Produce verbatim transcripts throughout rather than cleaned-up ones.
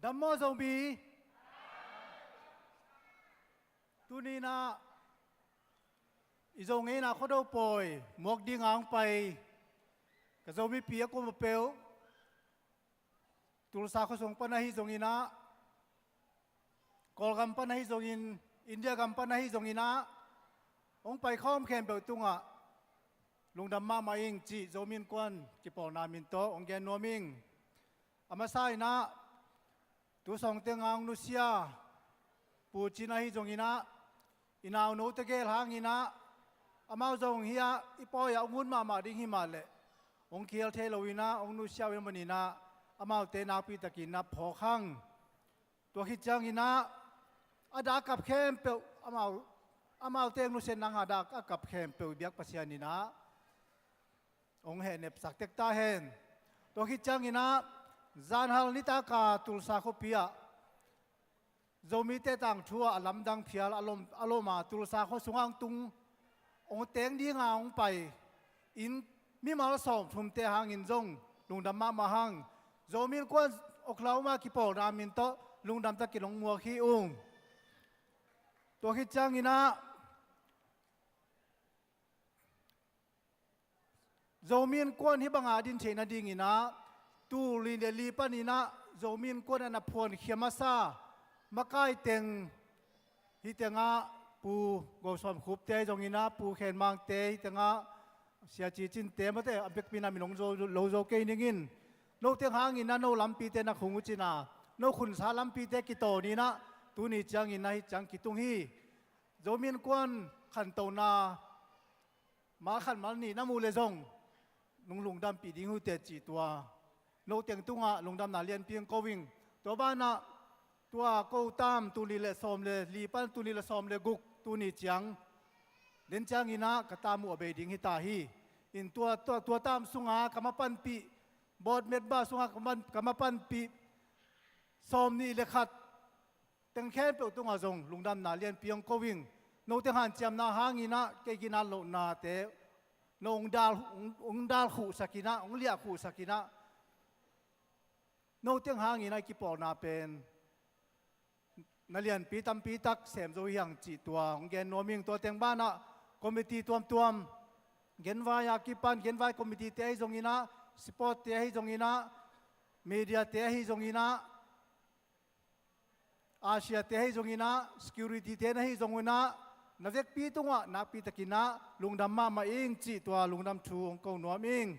Dam maw Zomi? Tuni-in ah i Zo ngeina Khuado pawi muak dinga hong pai ka Zomipi a kum a peuh, Tulsa khuasung pan ahi zongin ah, Kawlgam pan ahi zongin, India gam pan ahi zongin ah, hong paikhawm khempeuh tungah lungdam mahmah ing cih Zomi Innkuan kipawlna min tawh hong gen nuam ing. A masa in ah, tu sawng teng a hong nusia Pu Cin ahi zongin ah, i nauno tegel hangin ah, amau zong hih ah i pawi ah hong hun mahmah ding hi mah leh, hong khial thei loin ah hong nusia uh ahih manin ah, amaute nakpi takin ah phawk hang. Tua khit ciangin ah, a dak a kap khempeuh, amau, amaute hong nusia nang a dak a kap khempeuh i biak Pasian in ah hong hehnepsak tek ta hen. Tua khit ciangin ah, zanhal nitak a Tulsa khuapi ah Zomite tangthu ah a lamdang phial a lom, a lom a Tulsa khua sungah hong tung, hong teng dinga hong pai inn mimal sawmthumte hangin zong lungdam mahmah hang. Zomi Innkuan Oklahoma kipawlna min tawh lungdam takin hong muak hi ung. Tua khit ciangin ah, Zomi Innkuan hih banga din theih nadingin ah, tul nih le li panin ah Zomi Innkuan a na phuankhia masa makai teng, hih tengah Pu Go Sawm Khup te ahi zongin ah, Pu Khen Mang te, hih tengah Sia Ci Cin te, mate, a bekpin ah min hong zo, lo zo kei ning in, no teng hangin ah no lampite na khung uh cin a, no khunsa lampite kitawn in ah, tuni ciangin ah hih ciang kitung hi. Zomi Innkuan khantohna mal khat mal nih na muh leh zong nong lungdampih ding hi uh teh cih tua, no teng tungah lungdamna lianpi hong ko ing. Tua banah, tua ko tam, tul nih le sawm le li pan tul nih le sawm le guk, tuni ciang, den ciangin ah ka tam uh a bei ding hi ta hi. In tua, tua, tua tam sunga ka mapanpih, board member sunga ka man, ka mapanpih sawm nih le khat teng khempeuh tungah zong lungdamna lianpi hong ko ing. No teng hanciamna hangin ah kei ginat lohnate no hong dal, hong, hong dal khuhsak in ah, hong liah khuhsak in ah, no teng hangin ah i kipawlna pen na lianpi tampi tak sem zo hi hang cih tua hong gen nuam ing. Tua teng banah committee tuamtuam, genvai a kipan, genvai committee te ahi zongin ah, sport te ahi zongin ah, media te ahi zongin ah, Asia te ahi zongin ah, security te na hi zongin ah, na vekpi tungah nakpi takin ah lungdam mahmah ing cih tua lungdam thu hong ko nuam ing.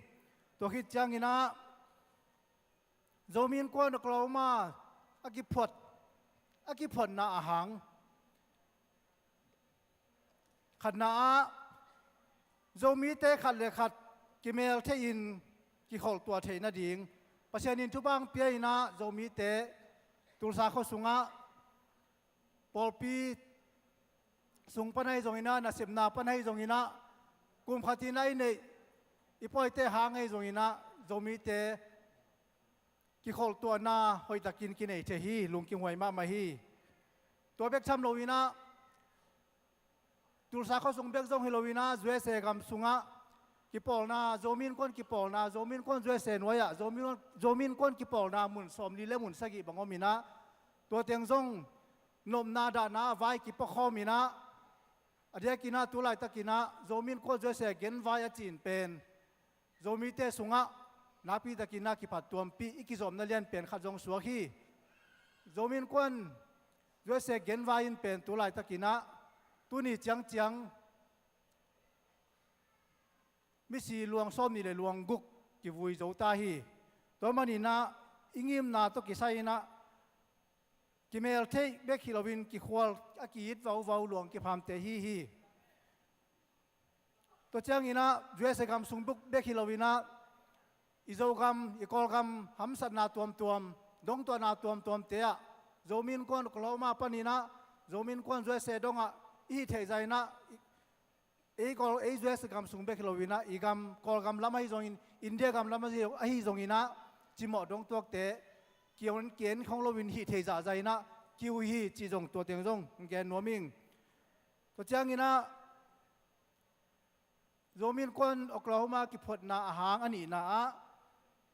Tua khit ciangin ah, Zomi Innkuan Oklahoma a kiphuat, a kiphuatna a hang, khatna ah, Zomite khat le khat kimel theihin kikholh tuah theih nading Pasian in thupha hong pia in ah, Zomite Tulsa khua sungah, pawlpi sung pan ahi zongin ah, nasepna pan ahi zongin ah, kum khat in ah i neih, i pawite hang ahi zongin ah, Zomite kikholh tuahna hoihtakin kinei thei hi, lungkimhuai mahmah hi. Tua bek tham loin ah, Tulsa khua sung bek zong hi loin ah, U S A gam sungah kipawlna, Zomi Innkuan kipawlna, Zomi Innkuan U S A nuai ah, Zomi, Zomi Innkuan kipawlna mun sawmli le mun sagih bang om in ah, tua teng zong nopna dahna a vai kipuakhawm in ah, a diakin ah tu laitakin ah Zomi Innkuan U S A genvai a cih pen Zomite sungah nakpi takin ah kiphattuampih, i kizopna lianpen khat zong suak hi. Zomi Innkuan U S A genvai in pen tu laitakin ah, tuni ciangciang misi luang sawmnih le luang guk kivui zo ta hi. Tua manin ah i ngimna tawh kisai in ah, kimel theih bek hi loin kikhual a ki-it vauvau luang kiphamte hi hi. Tua ciangin ah U S A gam sung bek hi loin ah, i Zogam, i Kawlgam hamsatna tuamtuam, dongtuahna tuamtuamte ah, Zomi Innkuan Oklahoma panin ah, Zomi Innkuan U S A dongah i hih theih zah in ah, ei Kawl, ei U S A gam sung bek hi loin ah, i gam, Kawlgam lam ahi zongin, India gam lam ahi, ahi zongin ah, cimawh dongtuakte, ki-en, ki-en khong loin hih theih zahzah in ah kiu hi cih zong tua teng zong gen nuam ing. Tua ciangin ah, Zomi Innkuan Oklahoma kiphuatna a hang a nihna ah,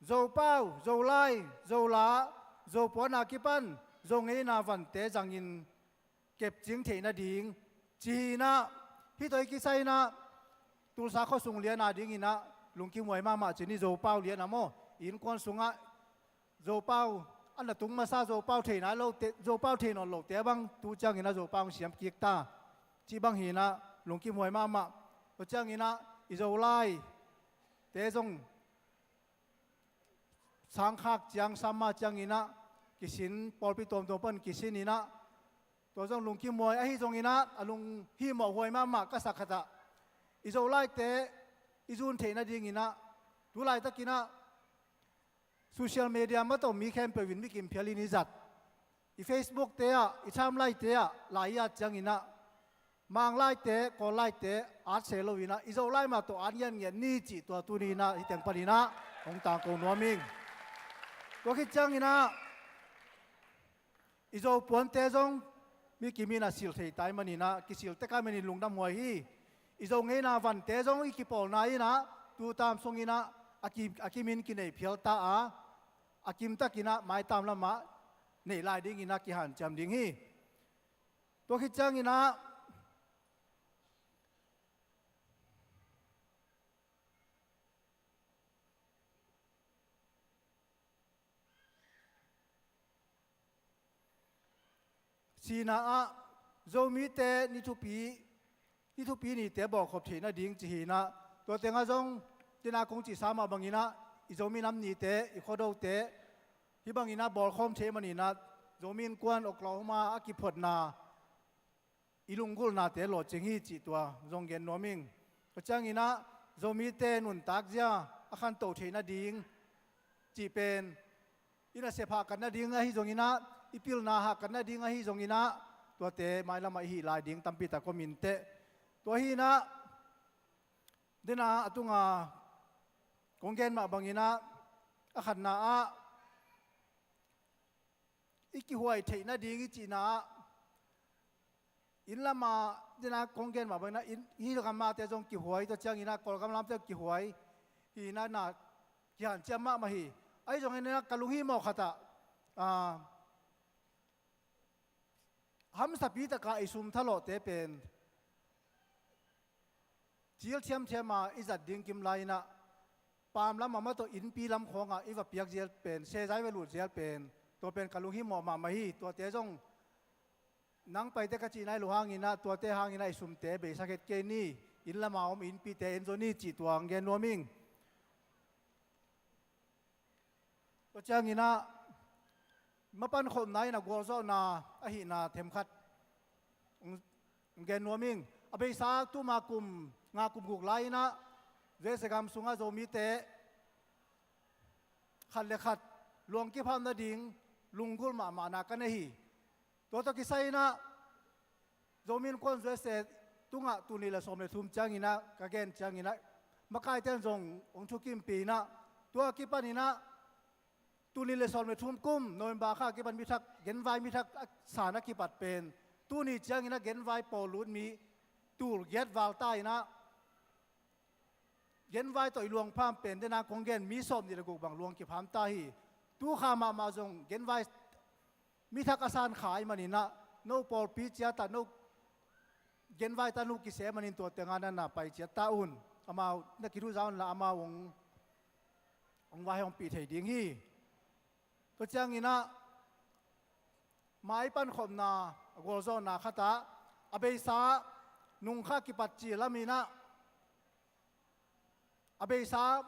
Zopau, Zolai, Zola, Zo puanna kipan Zo ngeina vante zangin kepcing theih nading ci hi inah, hih tawh kisai inah Tulsa khuasung lian ading inah lungkimhuai mahmah ci ni. Zopau lian ah maw, innkuan sungah Zopau a na tung masa, Zopau thei nai lote, Zopau thei nawn lote bang tu ciang inah Zopau hong siam kik ta cih bang hi inah lungkimhuai mahmah. Tua ciang inah i Zolaite zong sangkhak ciang, samma ciang inah kisin, pawlpi tuamtuam pan kisin inah, tua zong lungkimhuai. Ahi zong inah a lunghimawh huai mahmah ka sa khat ah, i Zolaite i zun theih nading inah tu laitak inah social media mah tawh mi khempeuh in mi kimphial in i zat, i Facebook te ah, i timeline te ah lai i at ciang inah Mang laite, Kawl laite at se lo inah i Zolai mah tawh at ngiatngiat ni cih tua tuni inah hih teng pan inah hong tangko nuam ing. Tua khit ciang inah i Zo puante zong mi kim inah sil thei tai man inah, kisil tek ahih manin lungdamhuai hi. I Zo ngeina vante zong i kipawlna inah tu tam sung inah a kim, a kim in kinei phial ta a, a kim tak inah maitam lamah neih lai ding inah kihanciam ding hi. Tua khit ciang inah sihna ah Zomite ni thupi, ni thupi nite bawlkhop theih nading ci hi inah, tua tengah zong tina kong cihsa mah bang inah i Zomi Nam Nite, i Khuadote hih bang inah bawlkhawm theih man inah Zomi Innkuan Oklahoma a kiphutna i lunggulhnate lawhcing hi cih tua zong gen nuam ing. Tua ciang inah Zomite nuntakzia a khantoh theih nading cih pen i nasep hahkat nading ahi zong inah, i pilna hahkat nading ahi zong inah, tuate mailamah i hih lai ding tampi tak om inteh. Tua hi inah dena a tunga kong gen mah bang inah, a khatna ah i kihuai theih nading i cihna ah, inn lamah dena kong gen mah bang inah, inn, hih gam mahte zong kihuai, tua ciang inah Kawlgam lamte zong kihuai hi inah, na kihanciam mahmah hi. Ahi zong inah ka lunghimawh khat ah, ah, hamsapi taka i sum thalawhte pen cil thiamthiam a i zat ding kim lai inah, pam lamah mah tawh innpi lam khawngah i va piak zel pen, seza i va lut zel pen, tua pen ka lunghimawh mahmah hi. Tuate zong nang paite ka cih nai lo hang inah, tuate hang inah i sumte beisak het kei ni, inn lama om innpite en zaw ni cih tua hong gen nuam ing. Tua ciang inah mapan khopna in a gualzawhna ahihna themkhat hong gen nuam ing. A beisa tuma kum nga kum guk lai inah U S A gam sungah Zomite khat le khat luang kipham nading lunggulh mahmahna ka nei hi. Tua tawh kisai inah Zomi Innkuan U S A tungah tul nih le sawm le thum ciang inah ka gen ciang inah makaite in zong hong thukimpih inah, tua kipan inah tul nih le sawm le thum kum November kha kipan mi thak, genvai mi thak a san a kipat pen, tuni ciang inah genvai pawl lut mi tul giat val ta inah, genvai tawh i luang pham pen dena kong gen mi sawm nih le guk bang luang kipham ta hi. Tu kha mahmah zong genvai mi thak a san kha ahih man inah, no pawlpi ciat ah, no genvai ta, no kisem man in tua tengah na na pai ciat ta un. Amau na kithuza unla amau hong, hong vaihawmpih thei ding hi. Tua ciang inah maipan khopna a gualzawhna khat ah, a beisa nung kha kipat cil lam inah, a beisa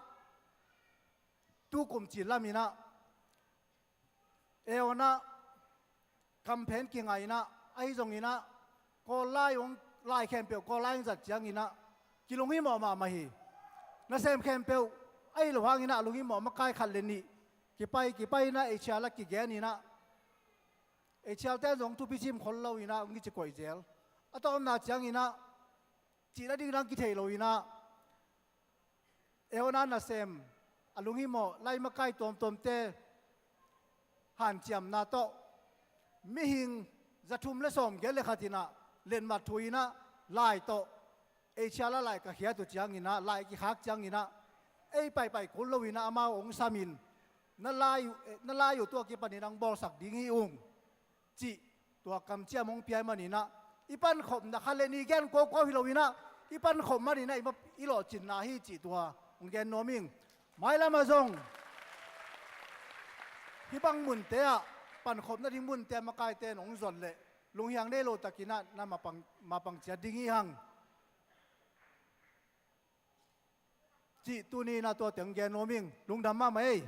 tu kum cil lam inah, e awnah kamphen kingah inah, ahi zong inah Kawl lai hong, lai khempeuh Kawl lai hong zat ciang inah kilunghimawh mahmah hi. Nasem khempeuh ahi lo hang inah a lunghimawh makai khat le nih kipai kipai inah H R ah kigen inah, H R te in zong thupi cim khol lo inah hong kici koih zel. A tawpna ciang inah cih nading dang kithei lo inah, e awnah nasem, a lunghimawh lai makai tuamtuamte hanciamna tawh mihing za thum le sawm giat le khat inah letmat thu inah lai tawh H R ah lai ka khiat uh ciang inah, lai kikhak ciang inah ei paipai kul lo inah amau hong sam in, na lai uh, eh, na lai uh tua kipanin ang bawlsak ding hi ung, cih tua kamciam hong piai maninah, i pankhopna kha le ni gen kawkaw hi loinah, i pankhop maninah i, ma, i lawhcinna hi cih tua hong gen nuam ing. Mailamah zong hih bang munte ah, pankhopna ding munte ah makaite in hong zon leh lunghiang nei lo takinah na mapang, mapang ciat ding hi hang, cih tuni na tua teng gen nuam ing. Lungdam mahmah ei.